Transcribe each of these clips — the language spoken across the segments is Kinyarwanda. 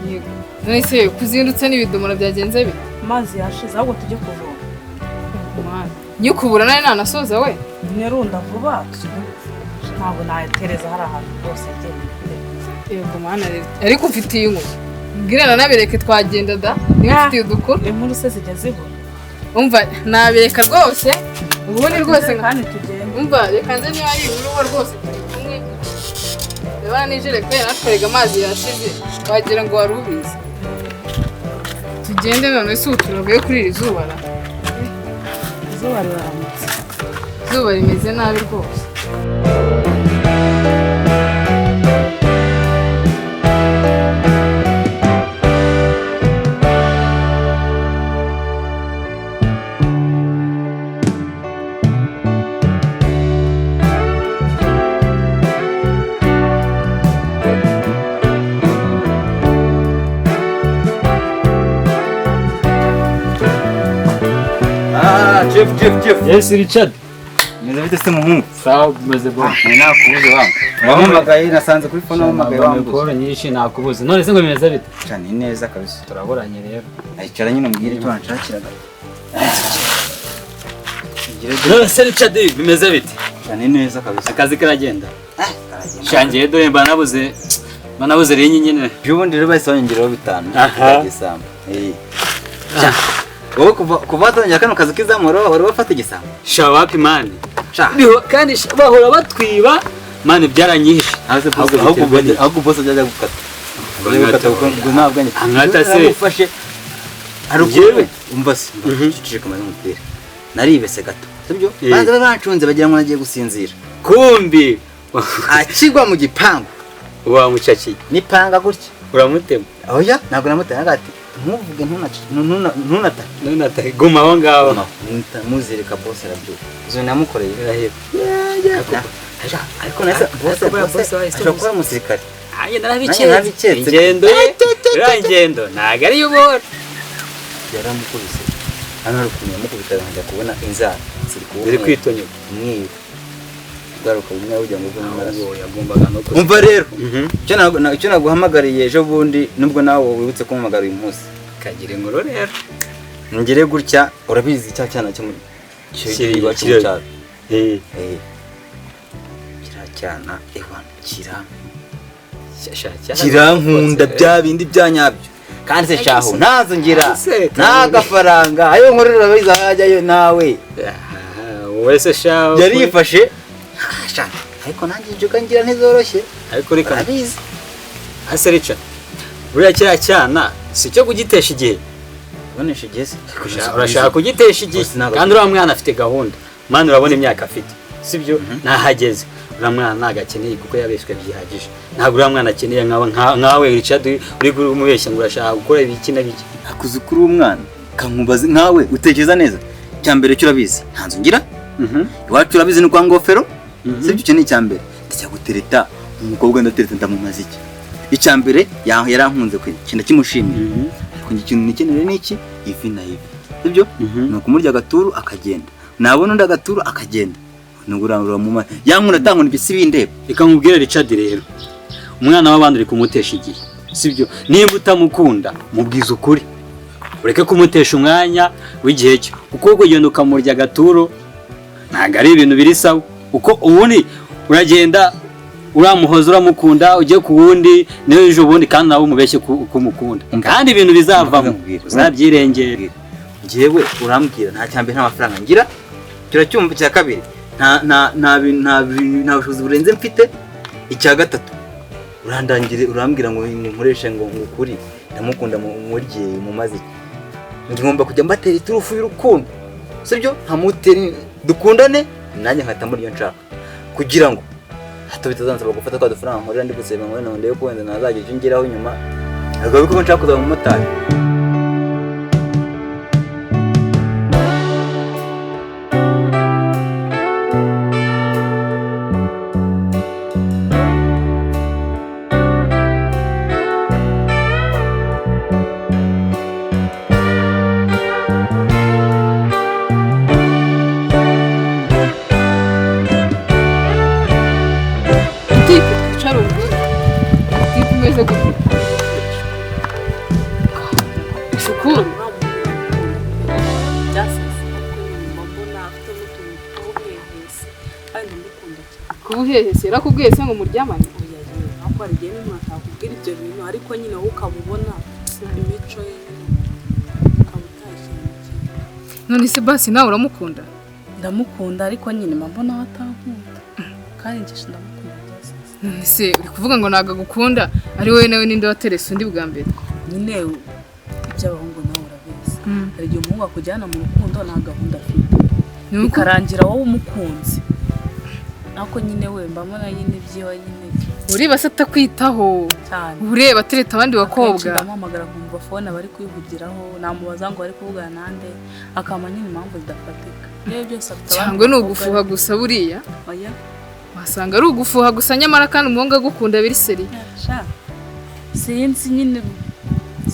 Yego. None se kuzindutse n'ibidomora byagenze bite? Amazi yashize ahubwo tujye kuvoma. Mwana. Nyikubura nari nanasoza we. Nerunda vuba ntabwo natereza hari ahantu rwose ngenda. Yego mwana rero. Ariko ufitiye inkuru. Mbwira nanabireke twagenda da. Niba ufitiye udukuru. Inkuru se zijya zibura. Umva nabireka rwose. Ubundi rwose kandi tugende. Umva reka nze niba ari inkuru uba rwose turi kumwe. Ndabona n'ijerekani natwerega amazi yashize wagira ngo wari ubizi. Tugende none se ubu turavuye kuri iri zuba ra. Izuba riramutse. Izuba rimeze nabi rwose. Chief. Yes, Richard. Meze bite se muhungu? Sawa, meze bon. Nakubuze wangu. Wampamagaye nasanze kuri phone wampamagaye wangu. Koro nyinshi nakubuze. None se ngo bimeze bite? Cyane neza kabisa. Turaburanye rero. Ayicara nyine umbwire icyo wanshakiraga. None se Richard bimeze bite? Cyane neza kabisa. Akazi karagenda. Karagenda. Shangiye dore mba nabuze rinyi nyine. Byubundi rero bahise banyongeraho 5. Igisambo. Wowe kuva watangira kano kazi k'izamuro wari wafata igisambo? Sha wapi mani? Sha. Kandi bahora batwiba mani byaranyihishe. Ahubwo boss ajya gukata. Gukata kuko nta bwenge. Ankata se. Ufashe. Hari ukuntu umva se. Cicika maze umupira. Naribese gato. Sibyo? Banza bancunze bagira ngo nagiye gusinzira. Kumbi akigwa mu gipangu. Wa mucakiye. Nipanga gutya. Uramutema. Oya ntabwo namutema gati. Ntuvuge ntunata. Ntunata guma aho ngaho. Muzereka boss arabyuka. Izo namukoreye iraheba. Ariko nasa boss ashobora kuba umusirikare. Nanjye narabiketse. Ingendo ye. Ingendo ntago ari yubora. Yaramukubise. Hano ari ukuntu yamukubita nkajya kubona inzara ziri kuba. Ziri kwitonyeka. Umwiru. Garuka umwe ujya ngo uve mu maraso. Yagombaga no kuza. Umva rero. Icyo naguhamagariye ejo bundi nubwo nawe wibutse kumpamagara uyu munsi. Kagira inkuru rero. Ngere gutya urabizi cya cyana cyo muri kiri iwacu mu cyaro. Kira cyana ewana kira. Kirankunda bya bindi bya nyabyo. Kandi se shaho ntazo ngira. Nta gafaranga ayo nkorera urabizi ajyayo nawe. Wowe se shaho. Yarifashe. Ariko nanjye injoka ngira ntizoroshye. Ariko reka urabizi. Ase Richard. Buriya kiriya cyana si cyo kugitesha igihe. Ubonesha igihe se? Urashaka kugitesha igihe kandi uriya mwana afite gahunda. Mwana urabona imyaka afite. Sibyo? Nahageze. Uriya mwana ntago akeneye kuko yabeshywe byihagije. Ntabwo uriya mwana akeneye nkawe Richard uri kumubeshya ngo urashaka gukora ibiki na biki. Akuze kuri uwo mwana kankubaze nkawe utekereza neza. Cya mbere cyo urabizi. Nta nzu ngira. Iwacu urabizi ni kwa ngofero. Sibyo icyo ni icya mbere. Ndajya gutereta umukobwa ndatereta ndamumaza iki. Icya mbere yarankunze kwe kinda kimushimira. Ariko ikintu nikenere niki ivi na ivi. Sibyo? Ni ukumurya agaturu akagenda. Nabona undi agaturu akagenda. Nugurangura mu mana. Yankunda tankunda ibyo si bindeba. Reka nkubwire Richard rero. Umwana w'abandi uri kumutesha igihe. Sibyo? Nimba utamukunda mubwiza ukuri. Ureke kumutesha umwanya w'igihe cye. Kuko kugenda ukamurya agaturu ntago ari ibintu biri sawa. Uko ubundi uragenda uramuhoza uramukunda ugiye ku wundi niyo ejo bundi kandi nawe umubeshye kumukunda kandi ibintu bizavamo uzabyirengera. Njyewe urambwira nta cyambere nta mafaranga ngira kiracyumva cya kabiri nta bushobozi burenze mfite icya gatatu urandangire urambwira ngo nkoreshe ngo ngukuri ndamukunda murye mumaze ngomba kujya mbatera iturufu y'urukundo sibyo nkamutera dukundane nanjye nkahita muri iyo nshaka kugira ngo hato bitazansaba gufata twa dufaranga nkorera ndi guseba ngo none ndebe ko wenda nazagira icyo ngeraho nyuma ariko ko nshaka kuzaba umumotari. Tipe twicara ubu. Tipe umeze gutya. Shukuru kubuhehese rakubwiye se ngo muryamane? Ariko hari igihe n'umuntu atakubwira ibyo bintu ariko nyine wowe ukaba ubona imico ye ukaba utayishyira. None se basi nawe uramukunda? Ndamukunda ariko nyine mba mbona atankunda kandi njye ndamukunda. None se uri kuvuga ngo ntabwo agukunda ari wowe nawe ninde waterese undi bwa mbere? Nyine iby'abahungu nawe urabizi, hari igihe umuhungu akujyana mu rukundo nta gahunda afite bikarangira wowe umukunze, ariko nyine we mba mbona nyine ibyiwe nyine ureba se atakwitaho cyane, ureba atereta abandi bakobwa. Ndamuhamagara nkumva fone bari kwivugiraho, namubaza ngo bari kuvugana nande akama nyine impamvu zidafatika. Rero byose afite abandi cyangwa ni ugufuha gusa buriya. Oya wasanga ari ugufuha gusa nyamara kandi umuhungu agukunda biri seri. Sha sinzi nyine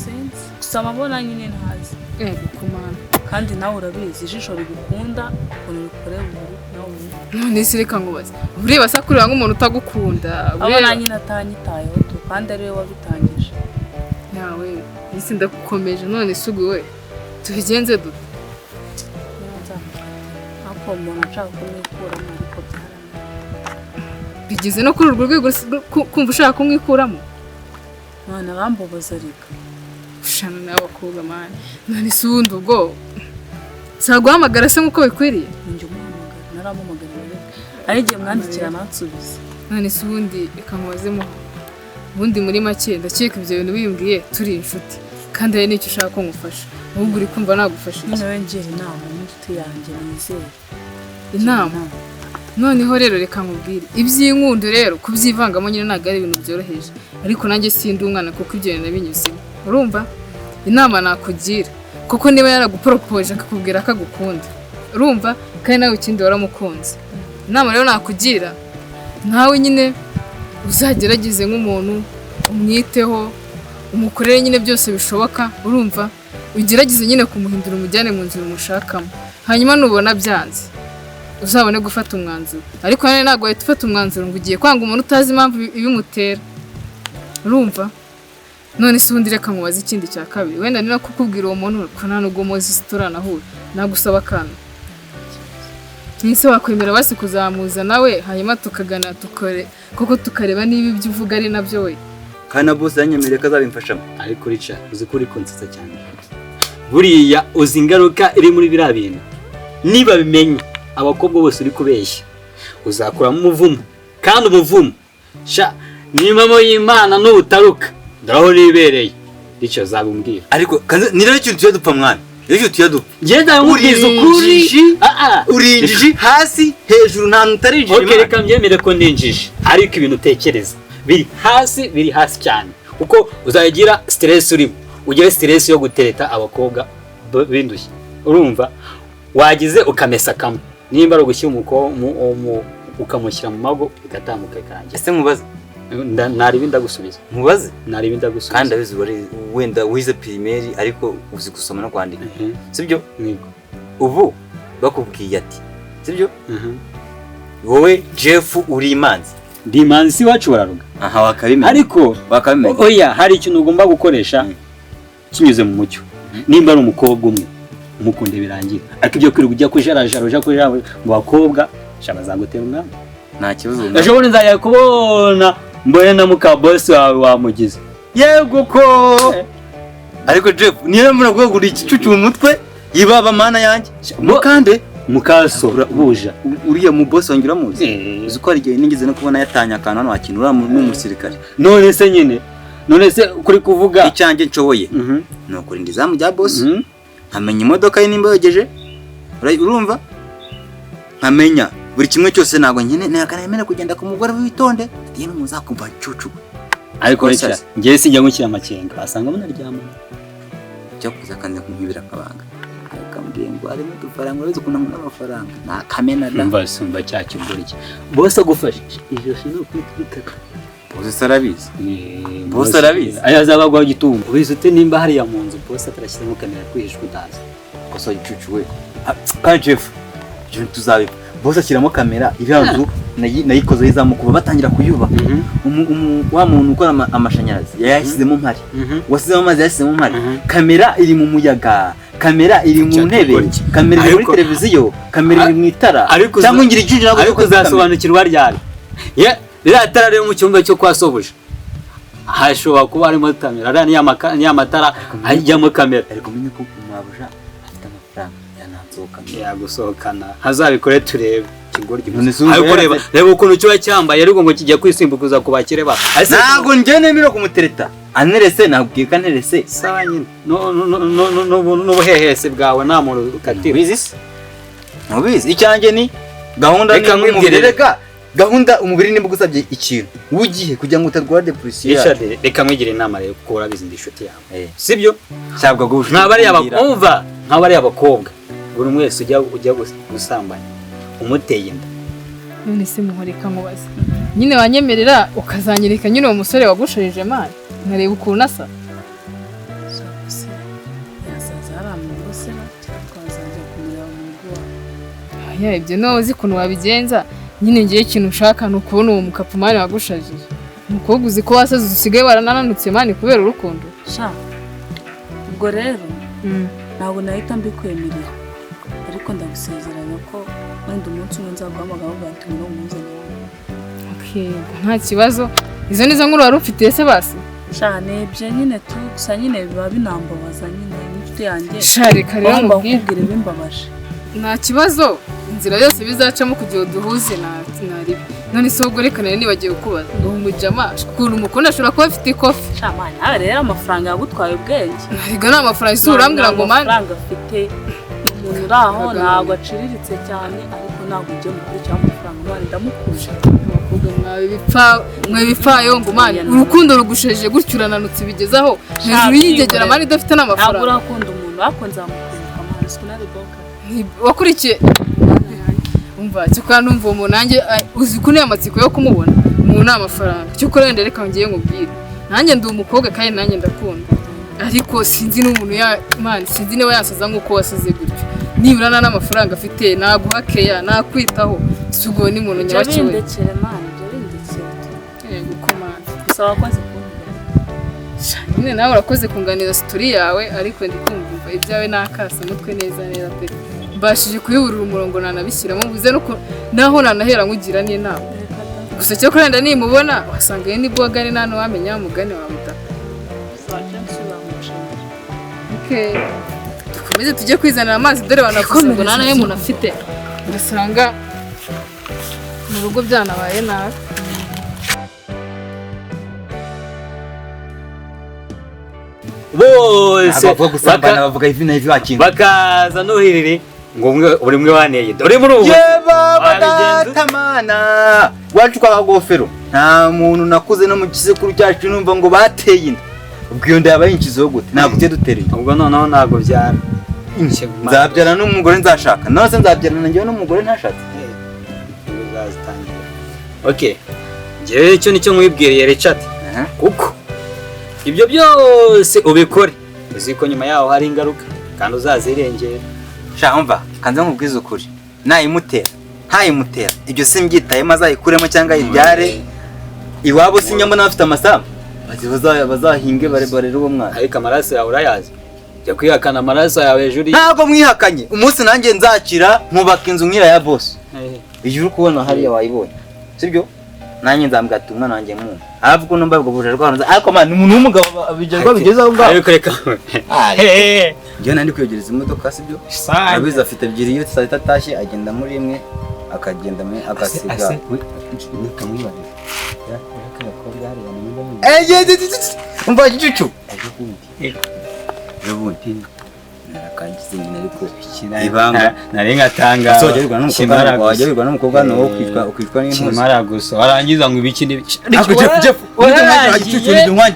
sinzi gusa mabona nyine ntazi. Yego kumana kandi nawe urabizi ijisho rigukunda ukuntu rikureba ubu nawe. None se reka nkubaze, ureba se akureba nk'umuntu utagukunda? Abona nyine atanyitayeho tu kandi ari we wabitangije. Nawe isi ndagukomeje none se ubwo we tubigenze dute? Ariko umuntu ashaka kumwikuramo ariko byarananiye. Bigeze no kuri urwo rwego kumva ushaka kumwikuramo? None bambabaza reka ushana n'abakobwa mani. None se ubundi ubwo saguhamagara se nk'uko bikwiriye? Njye umuhamagara naramuhamagara ari igihe mwandikira nansubiza. None se ubundi reka nkubaze muha, ubundi muri make ndakeka ibyo bintu bimbwiye turi inshuti kandi hari n'icyo ushaka ko ngufasha, ahubwo uri kumva nagufasha iki? Noneho ngira inama n'inshuti yanjye nizere inama. Noneho rero reka nkubwire iby'inkundo rero kubyivangamo nyine ntabwo ari ibintu byoroheje, ariko nanjye sindi umwana kuko ibyo bintu nabinyuzemo. Urumva inama nakugira kuko niba yaraguporopoje akakubwira ko agukunda, urumva kandi nawe ikindi waramukunze, inama rero nakugira nawe nyine uzagerageze nk'umuntu umwiteho umukorere nyine byose bishoboka, urumva ugerageze nyine kumuhindura umujyane mu nzira umushakamo, hanyuma nubona byanze uzabone gufata umwanzuro. Ariko nanone ntabwo wahita ufata umwanzuro ngo ugiye kwanga umuntu utazi impamvu ibimutera, urumva. None se ubundi reka nkubaze ikindi cya kabiri, wenda ni no kukubwira uwo muntu ko nta nubwo muzi turanahura, nagusaba akantu nise wakwemera basi kuzamuza nawe hanyuma tukagana tukore koko tukareba niba ibyo uvuga ari nabyo we. Kandi na boss yanyemereye ko azabimfashamo. Ariko Richard uzi ko uri kunsetsa cyane, buriya uzi ingaruka iri muri biriya bintu, niba bimenye abakobwa bose uri kubeshya uzakuramo umuvumo, kandi umuvumo sha nimamo y'Imana n'ubutaruka dore nibereye. Richard azabumbwira. Ariko ni rero ikintu tuya dupfa mwana, rero ikintu tuya dupfa. Ngenda nkubwiza ukuri, uri injiji hasi hejuru nta ntutari injiji. Okay, reka mbyemere ko ndi injiji, ariko ibintu utekereza biri hasi, biri hasi cyane, kuko uzagira stress urimo, ugire stress yo gutereta abakobwa bindushye, urumva wagize ukamesa kamwe nimba ari ugushyira umukobwa ukamushyira mu mago bigatambuka ikarangira. Ese nkubaze nari bindagusubiza nkubaze nari bindagusubiza kandi abizi wenda wize primaire ariko uzi gusoma no kwandika, sibyo? Yego. Ubu bakubwiye ati sibyo, wowe Jeff uri imanzi, ndi imanzi si wacu bararuga. Aha wakabimenya, ariko wakabimenya. Oya hari ikintu ugomba gukoresha kinyuze mu mucyo. Nimba ari umukobwa umwe umukunde birangira, ariko ibyo kwirirwa ujya kujarajara uja kujarajara mu bakobwa shaba zagutera umwana. Nta kibazo. Ejo bundi nzajya kubona mbone na muka boss wawe wamugize. Yego ko. Ariko Jeff niyo mbona kugura igicucu mu mutwe yibaba mana yanjye. Mukande mukaso buja uriya mu boss wanjye uramuzi. Uzi ko hari igihe nigeze no kubona yatanya akantu hano wakintu uriya n'umusirikare. None se nyine none se kuri kuvuga icyanjye nshoboye ni ukurinda izamu rya boss, nkamenya imodoka ye nimba yogeje, urumva nkamenya buri kimwe cyose, ntabwo nyine ntakanemera kugenda ku mugore witonde atiye n'umuzakumva cucu. Ariko Richard ngiye sinjya ngukira amakenga asanga munaryamana cyo kuza kandi kunkibira akabanga akambwiye ngo arimo dufaranga uretse ukuntu nkunda amafaranga nakamena da mva sumba cyacyugura iki bose agufashe ijosi no kwitwikaka. Bose arabizi, bose arabizi aya azabagwa gitumba ubizi ute nimba hariya mu nzu bose atarashyiramo kamera kwihishwa utazi kosa gicucu we. Kandi Jeff ibyo tuzabipfa Bose ashyiramo kamera iriya nzu nayikoze izamuka batangira kuyubaka. Wa muntu ukora amashanyarazi yayashyizemo mpari, wasizemo amazi yashyizemo mpari. Kamera iri mu muyaga, kamera iri mu ntebe, kamera iri muri televiziyo, kamera iri mu itara. Cyangwa ngira icyuju ntabwo ariko uzasobanukirwa ryari. Ririya tara riri mu cyumba cyo kwa sobuja hashobora kuba harimo kamera, ariya ni amatara ajyamo kamera. Ariko umenye ko mabuja afite amafaranga yanansohokana, yagusohokana hazabikore turebe. Ariko reba ukuntu kiba cyambaye ariko ngo kijya kwisimbukuza ku bakire ba. Ntabwo njye nemera kumutereta anerese, nabwiye ko anerese. Sawa nyine n'ubuhehese bwawe nta muntu ukatira. Ubizi se? Ntubizi. Icyanjye ni gahunda ni reka gahunda umubiri nimba ugusabye ikintu ugiye kugira ngo utarwara depression. Reka mwigire inama rero kuko urabizi ndi inshuti yawe. Sibyo? Cyabwa gusha. Nk'abari abakobwa buri umwe wese ujya gusambanya umuteye inda. None se muhoreka nkubaze. Nyine wanyemerera ukazanyereka nyine uwo musore wagushorije mani nkareba ukuntu asa. Aya ibyo no uzi ukuntu wabigenza. Nyine ngiye ikintu ushaka ni ukubona uwo mukapu mani wagushajije. Umukobwa uzi ko wasaze usigaye warananutse mani kubera urukundo. Sha. Ubwo rero ntabwo nahita mbikwemerera. Ariko ndagusezeranya ko wenda umunsi umwe nzaguhamagara uvuga ati ngo muzane. Okay, nta kibazo. Izo nizo nkuru wari ufite se basi? Sha nebye nyine tu gusa nyine biba binambabaza nyine n'inshuti yanjye. Sha reka rero mubwire bimbabaje. Nta kibazo, inzira yose bizacamo kugira duhuze naribi. None se ubwo reka nari nibagiye kubaza. Ngo umujama ukuntu umukunda ashobora kuba afite ikofi. Sha mani, nawe rero amafaranga yagutwaye ubwenge. Ntabwo ni amafaranga isura urambwira ngo mani. Amafaranga afite umuntu uraho ntabwo aciriritse cyane ariko ntabwo ujye mukuru cyangwa amafaranga mani ndamukunda. Abakobwa mwawe bipfayo ngo mani urukundo rugusheje gutyo urananutse bigezaho hejuru y'ingegera mani idafite n'amafaranga. Ntabwo urakunda umuntu ariko nzamukunda mani sikunari boka. Wakurikiye umva cyokora numva uwo nanjye uzi ko amatsiko yo kumubona umuntu nta mafaranga cyokora wenda reka ngiye nkubwire nanjye ndi umukobwa kandi nanjye ndakunda ariko sinzi n'umuntu ya mani sinzi niba yasaza nk'uko wasaze gutyo nibura nta n'amafaranga afite naguha keya nakwitaho si ubwo ni umuntu nyabakiwe. Bindekere mani ibyo bindekere yego ko mani gusa wakoze kunganira nyine nawe urakoze kunganira sitori yawe ariko ndi kumva ibyawe nakasa mutwe neza neza pe mbashije kuyiburira umurongo nanabishyiramo buze no naho nanahera nkugira n'inama gusa cyo kurenda nimubona wasanga ni bwogare nta wamenya mugane wawe da. Okay, dukomeze tujye kwizanira amazi dore abantu bavuze ngo nta nayo umuntu afite ugasanga mu rugo byanabaye nabi. Bose bavuga ivi na ivi bakinga bakaza nuhirire ngo buri mwe waneye dore muri ubu yeba datamana wacu kwa gofero nta muntu nakuze no mu kisekuru cyacu numva ngo bateye inda ubwo iyo nda yabaye inkizo gute ntabwo tujye dutera inda ubwo noneho ntabwo byara nzabyara n'umugore nzashaka none se nzabyarana njyewe n'umugore ntashatse uzazitangira. Okay, njyewe icyo nicyo nkwibwiriye Richard kuko ibyo byose ubikore uzi ko nyuma yaho hari ingaruka kandi uzazirengera. Sha umva kanze nkubwize ukuri nayimutera ntayimutera ibyo simbyitayemo azayikuremo cyangwa ayibyare iwabo sinyamo n'abafite amasambu bazahinge barere uwo mwana. Ariko amaraso yawe urayazi jya kwihakana amaraso yawe hejuru. Ntabwo mwihakanye umunsi nanjye nzakira nkubaka inzu nkira ya boss iyo uri kubona hariya wayibonye sibyo nanjye nzambwira ati umwana wanjye mwumva aravuga numva ubwo buje rwanda ariko man umuntu w'umugabo bigerwa bigeze aho ngaho. Ariko reka njyewe nandi kwiyogereza imodoka sibyo abizi afite ebyiri iyo saa sita atashye agenda muri imwe akagenda muri agasiga. Umva igicucu ejo bundi narakangize nyine ariko ibanga nari ngatanga wajya wirwa n'umukobwa nawe ukicwa n'intuzi kimara gusa warangiza ngo ibiki n'ibiki ariko Jeff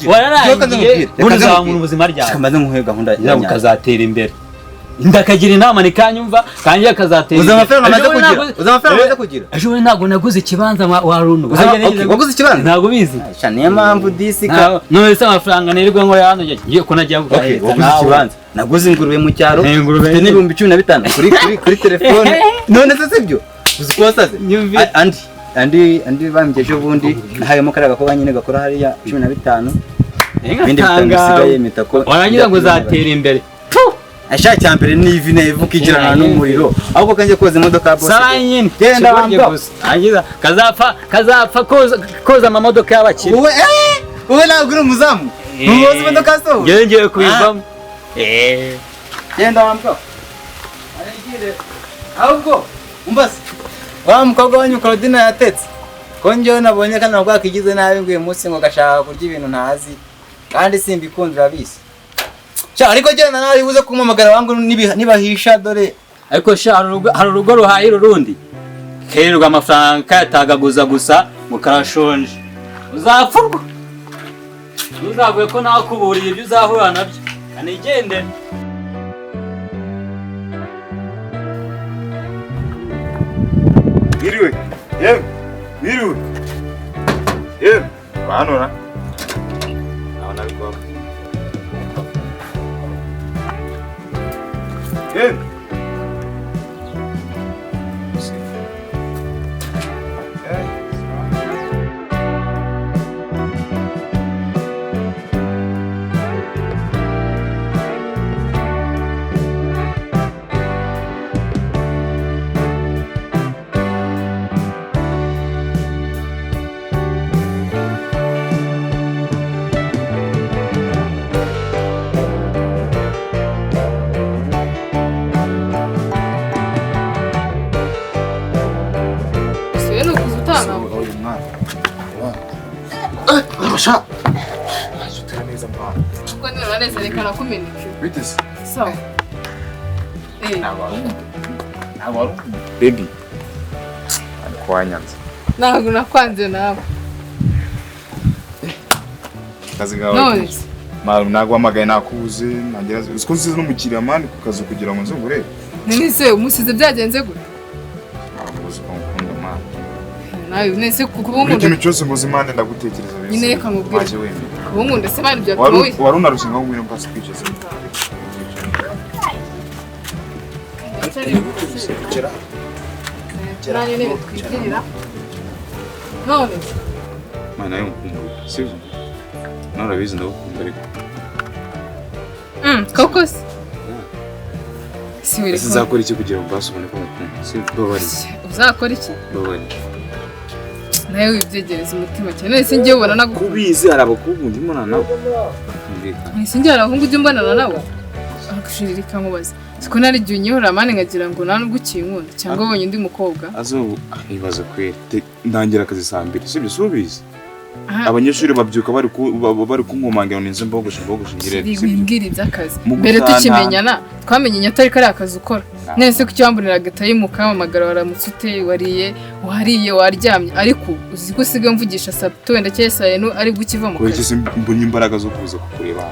wararangiye uzamura ubuzima ryawe kamaze nkuhe gahunda yawe ukazatera imbere ndakagira inama nikanyumva kandi akazatera imbere. Uzi amafaranga amaze kugira ejo bundi ntabwo naguze ikibanza wa runtu waguze ikibanza ntabwo bizi niyo mpamvu disika none se amafaranga nirirwa ngo hano ngiye ko nagiye waguze ikibanza naguze ingurube mu cyaro mfite n'ibihumbi 15 kuri telefone none se sibyo Uzi ko wasaze? Andi bambye ejo bundi nahayemo kariya gakobwa nyine gakora hariya 15. Ibindi bitanu bisigaye mitako. Warangiza ngo uzatera imbere. Asha cyambere ni ivi na ukigirana n'umuriro. Ahubwo kanjye koza imodoka ya boss. Sawa nyine. Genda wambwa. Angiza kazapfa koza amamodoka y'abakire. Wowe wowe ntabwo uri umuzamu. Ntuboza imodoka so. Ngiye kubivamo. Genda wambwa. Arigire. Ahubwo umbase. Wa mukobwa wanyu Claudine yatetse. Ko njyewe nabonye kana rwakigize nabi ngo uyu munsi ngo gashaka kurya ibintu ntazi. Kandi simbikundira bisi. Sha ariko genda nawe uze kumamagara wangu nibahisha dore. Ariko sha hari urugo ruhahira urundi. Kerirwa amafaranga kayatagaguza gusa ngo karashonje. Uzapfurwa. Ntuzavuge ko nakuburiye ibyo uzahura nabyo. Kanigende. Wiriwe. Yewe. Wiriwe. Yewe. Banora. Abana bikora. Yewe. Baby, wanyanze. Ntabwo nakwanze nawe. Kazi gawe. Maru nagwamagaye nakubuze nagera uko nsize n'umukiriya mani ku kazi kugira ngo nze ngure. None umusize byagenze gute? Ntabwo uzi ko ngukunda mani. Nawe nese kukubunkunda. Ikintu cyose ngo zimande ndagutekereza. Nyine reka nkubwire. Kubunkunda se mani byatoye. Wari unarushye ngo ngwino mpasi kwicaza. None. Mana yo ngukunda sivyo? Nawe urabizi ndagukunda ariko. Koko se? Ese nzakora iki kugira ngo basi ubone ko ngukunda? Si babarira. Uzakora iki? Babarira. Nawe wibyegereza umutima cyane. None se ngiye ubona nagukunda. Kubizi hari abakobwa undi mbonana nabo. None se ngiye hari abahungu ujya umbonana nabo? Akashirika nkubaza. Siko nari gihe unyihora mani nkagira ngo nta nubwo ukinkunda cyangwa ubonye undi mukobwa. Azo ibaza kweri. Ndangira akazi saa 2 sibyo subizi. Abanyeshuri babyuka bari kunkomangira ngo ninze mbogoshe ngire. Wimbwira iby'akazi. Mbere tukimenyana twamenye atari kari akazi ukora. None se kuki wamboneraga tayimuka amagara waramutse ute wariye wariye waryamye ariko uzi ko usigaye mvugisha saa wenda cyangwa saa 4 ari gukiva mu kazi. Kuki mbonye imbaraga zo kuza kukureba.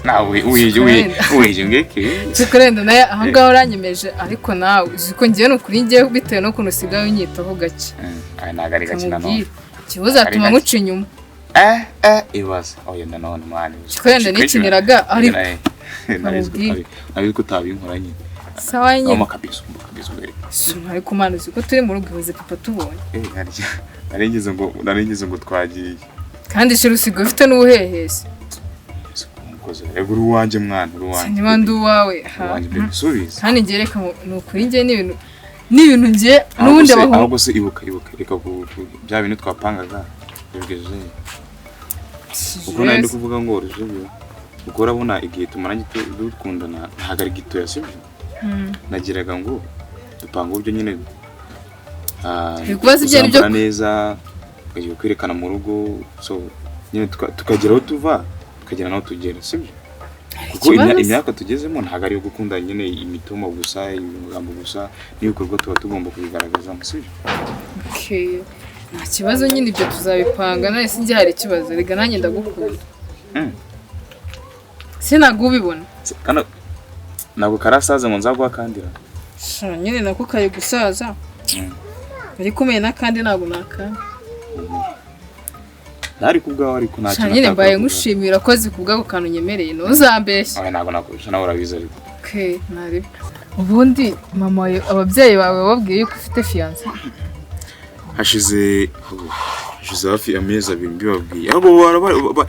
Nawe uye ngeke. Tukurenda naye aho ngaho uranyemeje ariko nawe uzi ko ngiye nukuri ngiye bitewe no kuntu usigaye unyitaho gake. Ay ntago ari gake nanone. Kibuza tuma nkuca inyuma. Ibaza. Oya nanone mwana. Twende nikiniraga ariko nabizi ko utabinkora nyine. Sawa nyine. Ngoma kabisa mbere. Ariko mwana uzi ko turi mu rugo ihoze papa tubonye. Narigeze ngo twagiye. Kandi shira usigaye ufite n'ubuhehesi. Ego uri uwanjye mwana uri uwanjye. Niba ndi uwawe. Uwanjye baby subiza. Kandi ngiye reka ni ukuri ngiye n'ibintu ngiye n'ubundi abahungu. Ahubwo se ibuka reka bya bintu twapangaga bigejeje. Uko nari ndi kuvuga ngo urujubyo. Uko urabona igihe tumaranye dukundana ntago ari gitoya sibyo? Nagiraga ngo dupanga uburyo nyine kubaza ibyo ari byo neza ukagiye kwerekana mu rugo so nyine tukagera aho tuva tukagera naho tugera sibyo? Kuko imyaka tugezemo ntago ari yo gukunda nyine imitoma gusa ibigambo gusa n'ibikorwa tuba tugomba kubigaragaza sibyo? Okay. Nta kibazo nyine ibyo tuzabipanga nawe sinjye hari ikibazo rega nanjye ndagukunda. Sinagubibona. Kano ntabwo karasaza ngo nzaguha kandira. Sha nyine nako kari gusaza. Ariko umenye n'akandi ntabwo nakanga. Nari kubwaho ariko nta kintu. Nyine mbaye ngushimira ko zikubwa ku kantu nyemereye ntuzambeshye. Oya ntabwo nakubeshya nawe urabizi ariko. Okay, nari. Ubundi mama wawe, ababyeyi bawe bababwiye yuko ufite fiancé? Hashize hafi amezi 2 mbibabwiye, ahubwo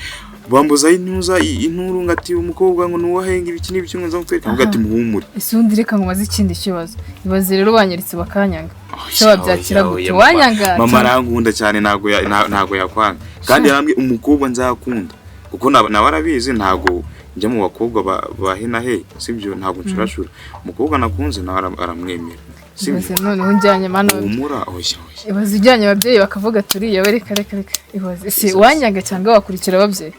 bambuza intuza inturu ngati umukobwa ngo nuwahenga ibiki n'ibiki ngo nzamutwereka, avuga ati muhumure. Ese ubundi reka nkubaze ikindi kibazo, ibaze rero banyeretse bakanyanga, se wabyakira gute? Wanyanga? Mama arankunda cyane, ntago yakwanga, kandi yarambwiye umukobwa nzakunda, kuko nawe arabizi ntago njya mu bakobwa ba he na he, sibyo, ntago nshurashura umukobwa nakunze nawe aramwemera, sibyo. Noneho njyanye mano humura, oya oya, ibaze ujyanye ababyeyi bakavuga turiya reka reka reka, ibaze se wanyanga cyangwa wakurikira ababyeyi?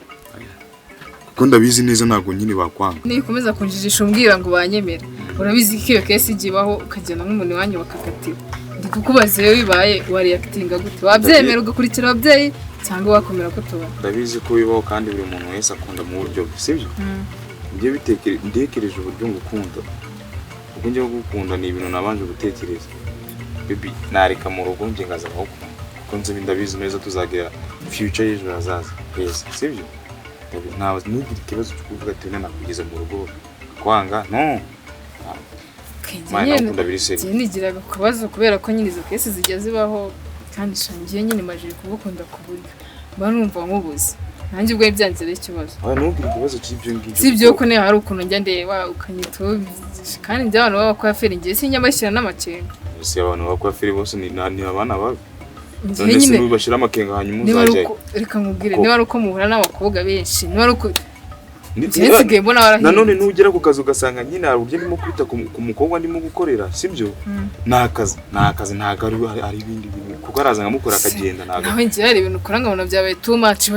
Kuko ndabizi neza ntago nyine bakwanga. Nikomeza kunjijisha umbwira ngo banyemere, urabizi ko iyo case igibaho ukagenda nk'umuntu wanyu bakakatira. Ndi kukubaza rero bibaye wareactinga gute? Wabyemera ugakurikira ababyeyi cyangwa wakomera ko tubona? Ndabizi ko bibaho kandi buri muntu wese akunda mu buryo bwe, sibyo? Njye ntekereje uburyo ngukunda, ubwo njye gukunda ni ibintu nabanje gutekereza. Baby, nareka mu rugo njye ngaza nkagukunda, kuko nzi ndabizi neza tuzagira future y'ejo hazaza heza, sibyo? Ntawe ntugire ikibazo cyo kuvuga ati nakugeza mu rugo kwanga, no. Njye nigiraga kubazo kubera ko nyine izo case zijya zibaho, kandi shangiye nyine maje kugukunda ku buryo mba numva nkubuze, nanjye ubwo byanze ari ikibazo. Oya, ntugire ikibazo cy'ibyo ngibyo. Si ibyo ko ne hari ukuntu njya ndeba ukanyita, kandi njye abantu baba kwa feri ngiye sinjya mbashyira n'amakenga. Ese abantu baba kwa feri bose ni abana babi? None se nubashira amakenga hanyuma uzajya? Reka nkubwire, niba ari uko muhura n'abakobwa benshi, niba ari uko nsigaye mbona warahindutse. Nanone nugera ku kazi ugasanga nyine hari uburyo ndimo kwita ku mukobwa ndimo gukorera, sibyo? Ni akazi ntabwo ari ibindi bintu, kuko araza nkamukora akagenda. Ntabwo nawe ngiye hari ibintu ukora nkabona byabaye too much.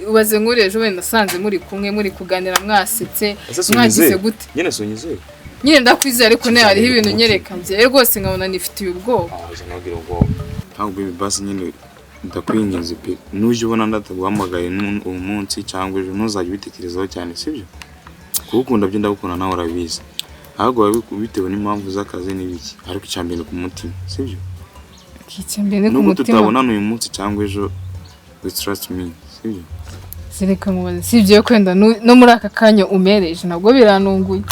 Ubaze nkuri ejo wenda nasanze muri kumwe muri kuganira mwasetse mwagize gute? Nyine sunyizeye, nyine ndakwizeye, ariko ne hariho ibintu nyereka njye rwose nkabona nifitiye ubwoba. Ntabwo baby basi nyine ndakwinginze pe, nujya ubona ndataguhamagaye uyu munsi cyangwa ejo ntuzajye ubitekerezaho cyane, sibyo? Kugukunda byo ndagukunda nawe urabizi, ahubwo bitewe n'impamvu z'akazi n'ibiki, ariko icya mbere ni ku mutima, sibyo? Icya mbere ni ku Nubwo mutima. tutabonana uyu munsi cyangwa ejo, we trust me, sibyo? Reka nkubaze, sibyo kwenda no muri aka kanya umereje nabwo biranunguye,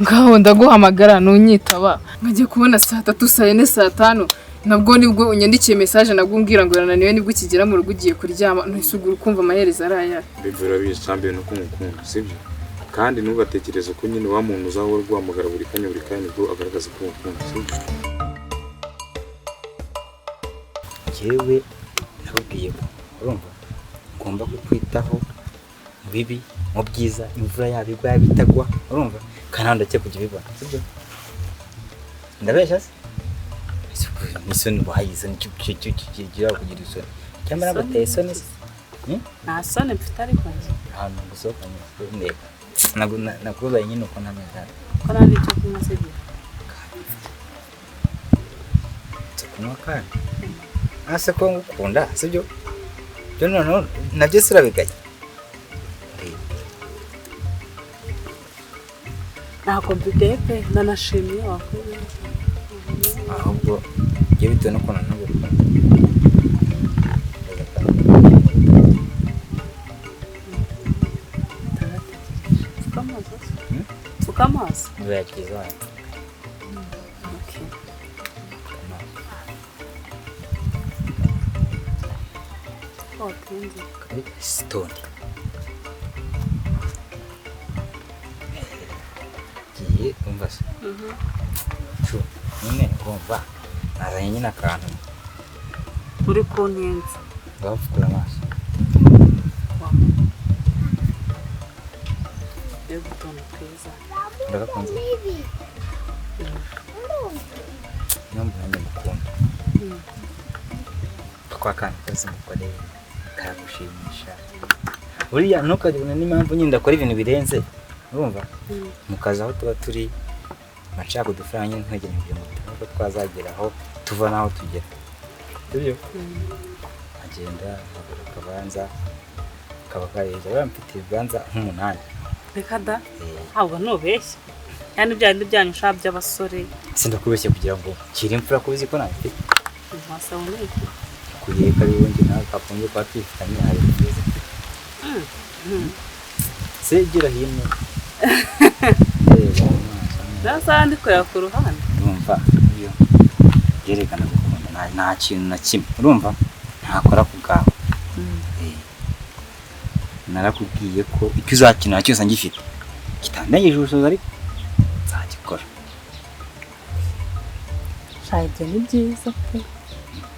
ngaho ndaguhamagara ntunyitaba, nkajya kubona saa 3 saa 4 saa 5 nabwo nibwo unyandikiye message nabwo umbwira ngo urananiwe nibwo ukigera mu rugo ugiye kuryama, ntisugura ukumva amaherezo ari aya. Baby urabizi icya mbere ni uko ngukunda, sibyo? Kandi ntugatekereze ko nyine wa muntu uzahora uguhamagara buri kanya buri kanya nibwo agaragaza ko umukunda, sibyo? Njyewe nakubwiye ko urumva ngomba kukwitaho mu bibi mu byiza, imvura yaba igwa yaba itagwa, urumva kandi nawe ndakeka kujya ubibona, sibyo? Ndabeshya se? Isoni wayize nicyo kigira kugira isoni cyangwa naguteye isoni se? Nta soni mfite ariko njye ahantu gusohokanye ndeka nakubaye nyine uko ntameze ko nta n'icyo kunywa se gihe cyo kunywa kandi ase ko ngukunda, sibyo? Byo noneho nabyo sirabigaye. Ntabwo mbigaye pe, ndanashimiye wakoze. Ahubwo njye bitewe n'ukuntu ntagukunda. Pfuka amaso. Ntibayakiza wanjye. Stone. Giye umva se. Chu, nyine urumva nazanye nyine akantu. Uri kuntenza. Ngapfukura amaso. Mbega utuntu twiza. Ndagakunze. Niyo mpamvu nanjye ngukunda. Kwa kantu kose ngukoreye karagushimisha. Buriya ntukagire n'impamvu nyine ndakora ibintu birenze. Urumva? Mu kazi aho tuba turi nshaka udufaranga nyine nkwegere kugira ngo tubone ko twazagera aho tuva n'aho tugera. Sibyo? Agenda nkagura akabanza kaba kareza baramfite ibibanza nk'umunani. Reka da, ntabwo ntubeshye. Kandi bya bindi byanyu ushaka by'abasore. Sindakubeshye kugira ngo kiri imfura kubizi ko nabifite. Wasaba iki? Kuyeka bibundi nawe kakunze kuba twifitanye hari byiza. Se gira hino. Nasa ndi kureba ku ruhande. Urumva iyo byerekana gukunda nta kintu na kimwe urumva ntakora ku bwawe. Narakubwiye ko icyo uzakenera cyose ngifite kitandengeje ubushobozi ariko nzagikora. Ibyo ni byiza pe.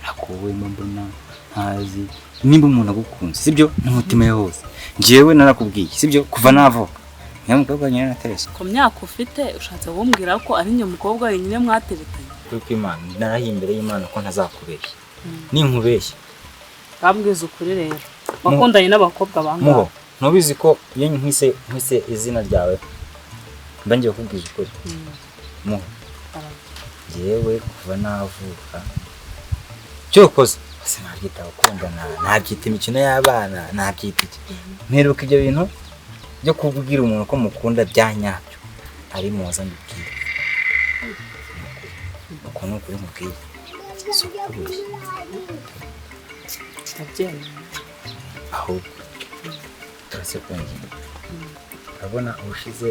Nakuwemo mbona ntazi nimba umuntu agukunze sibyo n'umutima we wose. Njyewe narakubwiye sibyo kuva navuka niyo mukobwa nyine naterese. Ku myaka ufite ushatse kumbwira ko ari njye mukobwa wenyine mwateretanye? Kuri kw'Imana narahiye imbere y'Imana ko ntazakubeshya. Ninkubeshya bambwiza ukuri rero wakundanye n'abakobwa bangahe? Muho ntubizi ko iyo nkwise izina ryawe mba ngiye kukubwiza ukuri. Muho njyewe kuva navuka cyokoze sinabyita gukundana, nabyita imikino y'abana, nabyita iki. Mperuka ibyo bintu byo kubwira umuntu ko mukunda bya nyabyo ari muza mbibwira. Uko ni ukuri nkubwiye si ukubeshya. Ndabyemera. Ahubwo turase ku ngingo. Urabona ubushize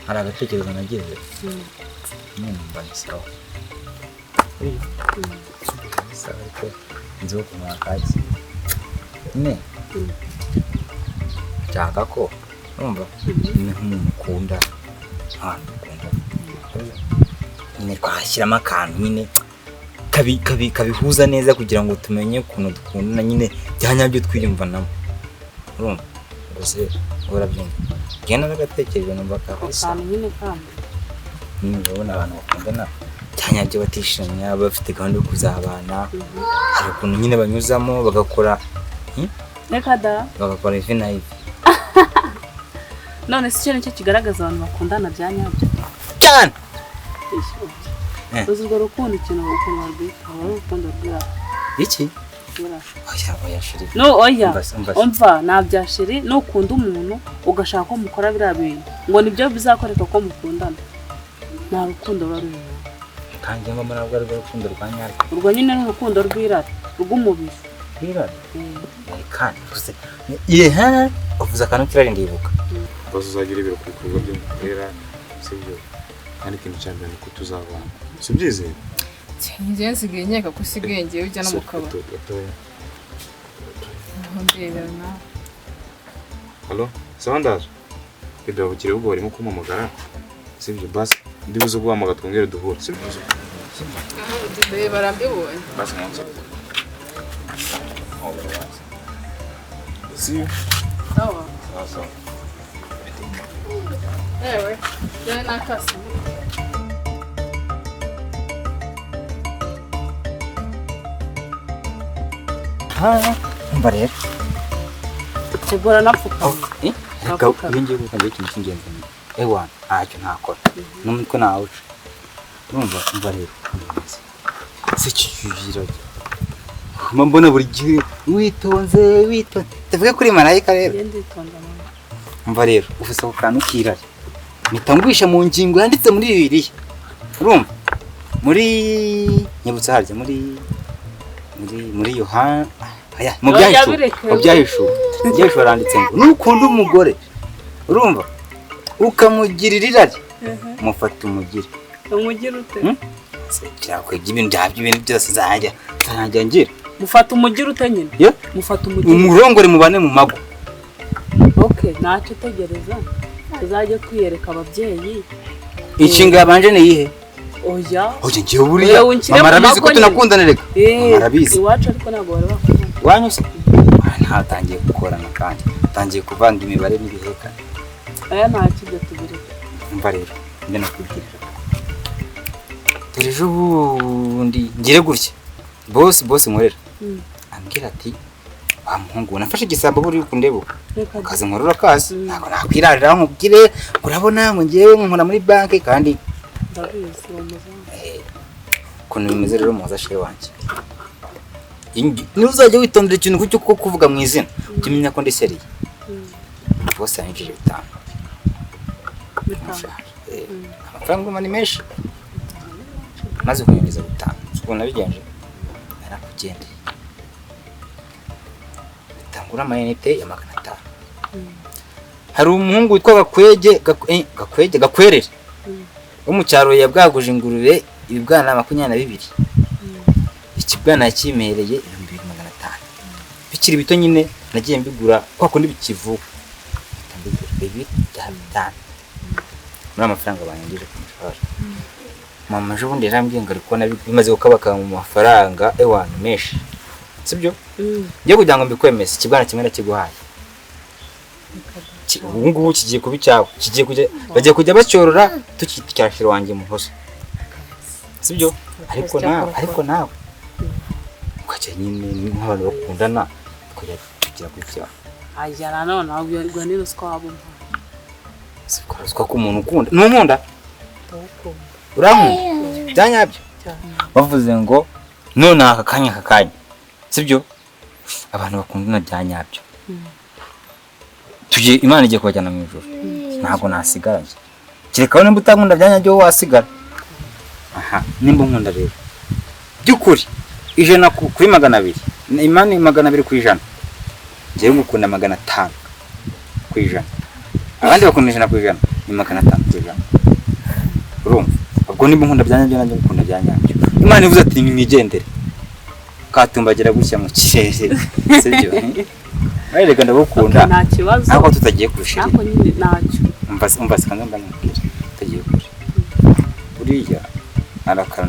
hari agatekerezo nagize nyine numva ni sawa. Sawa ariko nzi ko ukuntu wakakira nyine nshaka ko urumva nyine nk'umuntu ukunda ahantu ukunda nyine twashyiramo akantu nyine kabihuza neza kugira ngo tumenye ukuntu dukundana nyine bya nyabyo twiyumvanamo. Urumva gusa urabyumva ngenda nagatekereje numva kabisa akantu nyine kandi nyine urabona abantu bakundana bya nyabyo batishimye bafite gahunda yo kuzabana hari ukuntu nyine banyuzamo bagakora reka da bagakora ivi na ivi. None si cyo nicyo kigaragaza abantu bakundana bya nyabyo cyane. Uzi urwo rukundo ikintu ukuntu barwita aba ari urukundo rw'irara. Iki? Oya oya sheri. No oya. Umva nabya sheri nukunda umuntu ugashaka ko mukora biriya bintu ngo nibyo bizakoreka ko mukundana. Nta rukundo ruba rurimo. Kandi ngo muri urwo rukundo rwa nyarwo. Urwo nyine ni urukundo rw'irara rw'umubiri. Rw'irara? Kandi gusa yeha uvuze akantu kirari ndibuka. Bose uzagira ibiro ku bikorwa byo mukorera sibyo? Kandi ikintu cya mbere nuko tuzabana. Si byizeye? Njye nsigaye nkeka ko usigaye ngiye ujya no mu kabari. Ndebera nawe. Halo, sawa ndaje. Bebe bukiri ubwo barimo kumpamagara. Sibyo basi ndibuze guhamagara twongere duhure. Sibyo? Bebe barambibonye. Basi nkonsa. See you. Sawa. Sawa sawa. Ewe, dore nakase. Umva rero. Tegura napfukamye. Reka iyo ngiye gukanda ikintu cy'ingenzi. Ewa, ntacyo ntakora. N'umutwe nawuca. Urumva umva rero. Se kiyugira. Mbona buri gihe witonze witonze. Tuvuge kuri marayika rero. Nditonda mama. Umva rero, ufise ako kantu kirari. Mpita ngwisha mu ngingo yanditse muri Bibiliya. Urumva? Muri nyibutsa harya muri Yohana aya mu byahishuwe aranditse ngo nukunda umugore urumva ukamugirira irari mufata umugire ute cyakwibye ibintu byabyo ibintu byose zanjya ngira mufata umugire ute nyine mufata umugire umurongore mubane mu mago. Okay ntacyo tegereza tuzajye kwiyereka ababyeyi. Inshinga yabanje ni iyihe? Oya. Oya ngiye buriya. Mama arabizi ko tunakundana reka. Mama arabizi. Iwacu ariko ntabwo bari bakundana. Iwanyu se? Ntatangiye gukorana kandi. Tangiye kuvanga imibare n'ibiheka. Aya nta kibyo tubireka. Umva rero, mbe nakubwira. Dore ejo bundi ngire gutya. Boss nkorera. Ambwira ati wa muhungu nafashe igisambo buri kundebuka. Kazi nkorora kazi. Ntabwo nakwirarira nkubwire urabona ngo ngiye nkora muri banki kandi ndabizi uwo muzamu. Ukuntu bimeze rero muhoza sheri wanjye. Ntuzajya witondera ikintu cyo kuvuga mu izina ujye umenya ko ndi seriye. Bose yanyujije 5. Amafaranga ni menshi. Maze kunyongeza 5. Ukuntu nabigenje narakugendeye. Bitangura amayinite ya 500. Hari umuhungu witwa Gakwege Gakwerere. Wo mu cyaro yabwaguje ingurube ibibwana 22. Ikibwana yakimereye 2500. Bikiri bito nyine nagiye mbigura kwa kundi bikivuka. Mbigura 2,500. Muri amafaranga banyangije ku mushahara. Mama ejo bundi yarambwiye ngo ari kubona bimaze gukabakaba mu mafaranga ewana menshi. Sibyo? Ngiye kugira ngo mbikwemeze ikibwana kimwe nakiguhaye. Ubu ngubu kigiye kuba icyawe. Kigiye kujya bagiye kujya bacyorora tukita icyashiro wanjye muhoza. Sibyo? Ariko nawe ukajya nyine nk'abantu bakundana tukajya tugira gutya. Aya nanone ntabwo ni ruswa waba umpa. Ruswa ku muntu ukunda. Nunkunda? Ndagukunda. Urankunda? Byanyabyo? Bavuze ngo none aka kanya. Sibyo? Abantu bakundana byanyabyo. Tujye Imana igiye kubajyana mu ijuru. Ntabwo nasigara. Kereka nimba utankunda byanyabyo wowe wasigara. Aha, nimba unkunda rero. Byukuri 100 kuri 200. Imana 200 ku 100. Ngiye ngukunda 500 ku 100. Abandi bakunda 100 ku 100, ni 500 ku 100. Urumva? Ubwo nimba unkunda byanyabyo nanjye ngukunda byanyabyo. Imana ivuze ati nimwigendere. Katumbagira gutya mu kirere. Sibyo? Ariko ndagukunda. Nta kibazo. Ariko tutagiye kurushira. Nako nyine ntacyo. Umva kanza ndamubwira. Tutagiye kure. Buriya arakara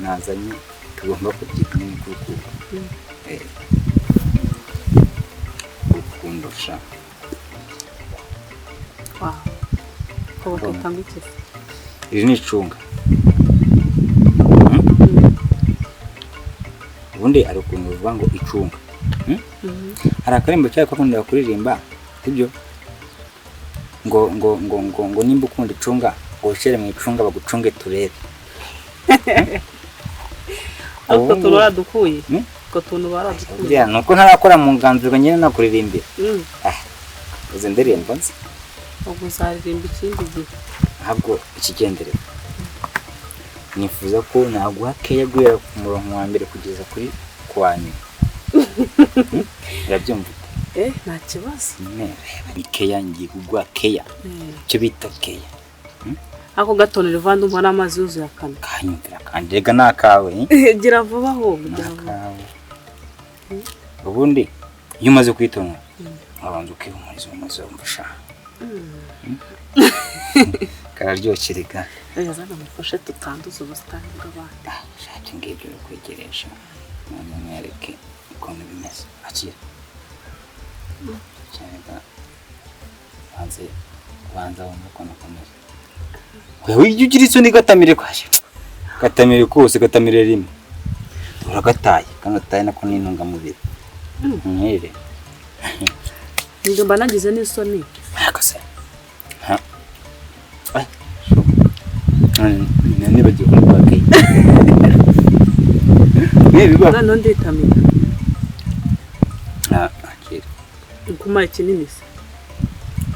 nazanye tugomba kubyita n'urukundo. Urukundo sha. Wow. Ko bakitanga iki? Iri ni icunga. Ubundi ari ukuntu bivuga ngo icunga. Hari akarembo cyari kakunda kuririmba sibyo ngo ngo ngo ngo ngo nimba ukunda icunga ngo ushyire mu icunga bagucunge turebe. Ariko turadukuye. Ko tuntu baradukuye. Nuko ntarakora mu nganzuro nyine nakuririmbira. Uze ndirimba nzi. Ubwo uzaririmba ikindi gihe. Ntabwo ikigendere. Nifuza ko naguha keya guhera ku murongo wa mbere kugeza kuri kwa nyuma. Urabyumva? Nta kibazo. Ni keya ngiye kuguha keya. Icyo bita keya. Ako gatonera ivandi umva n'amazi yuzuye akanwa. Kanyumvira kandi rega nakawe. Gira vuba ahubwo. Nakawe. Ubundi iyo umaze kwitonora wabanza ukihumuriza umaze wumva sha. Kararyoshye rega. Zana mufashe tutanduza ubusitani bw'abandi. Shaka ngibyo kwegeresha. None mwereke ukuntu bimeze. Akira. Cyane banze banza wumva ukuntu kameze. Wewe ujye ugira isoni gatamire kwashe. Gatamire kose gatamire rimwe. Uragataye kandi utaye nako n'intungamubiri. Mwere. Ndumva nagize n'isoni. Akase. Ha. Ai. Nibagiwe kuguha keya. Nibiba. None nditamira. Akira. Nkuma ikinini se.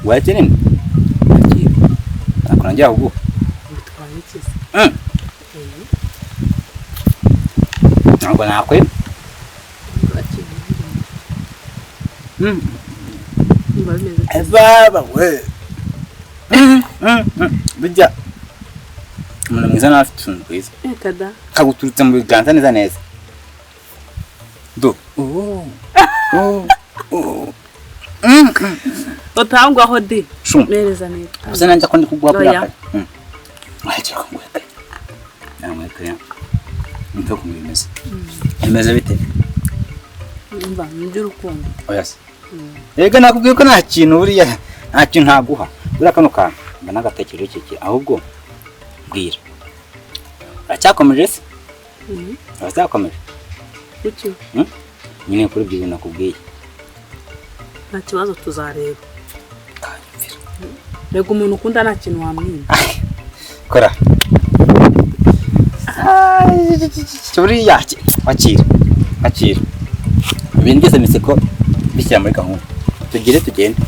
Waye kinini? Akira. Ntabwo nanjye kuguha. Bitwaye iki se? Ntabwo nakwema. Baba we. Bijya. Umuntu mwiza nawe afite utuntu twiza. Kada. Kaguturutse mu biganza neza neza. Do. Utangwaho di. Mereza neza. Usa nanjye ko ndi kuguha kuri aka. Wajya kuguha. Namwe kaya. Niko kumeze. Imeze bite? Umva nby'urukundo. Oya se. Ega nakubwiye ko nta kintu buriya nta kintu ntaguha. Buriya kano kantu mba nagatekereje kiki ahubwo mbwira. Uracyakomeje se? Uracyakomeje? Kuki? Nyine kuri ibyo bintu nakubwiye. Nta kibazo tuzareba. Mbega umuntu ukunda nta kintu wamwima. Kora. Buriya akira. Akira. Ibintu byose miseko bishyira muri gahunda. Tugire tugende.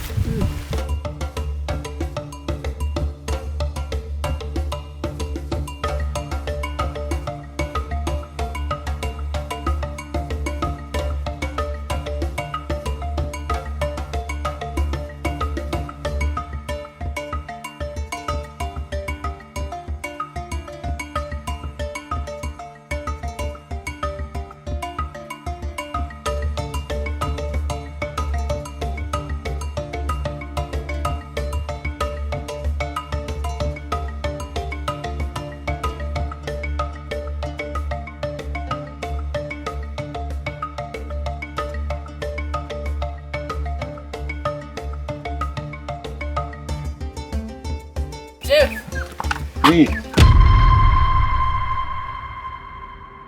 Oui.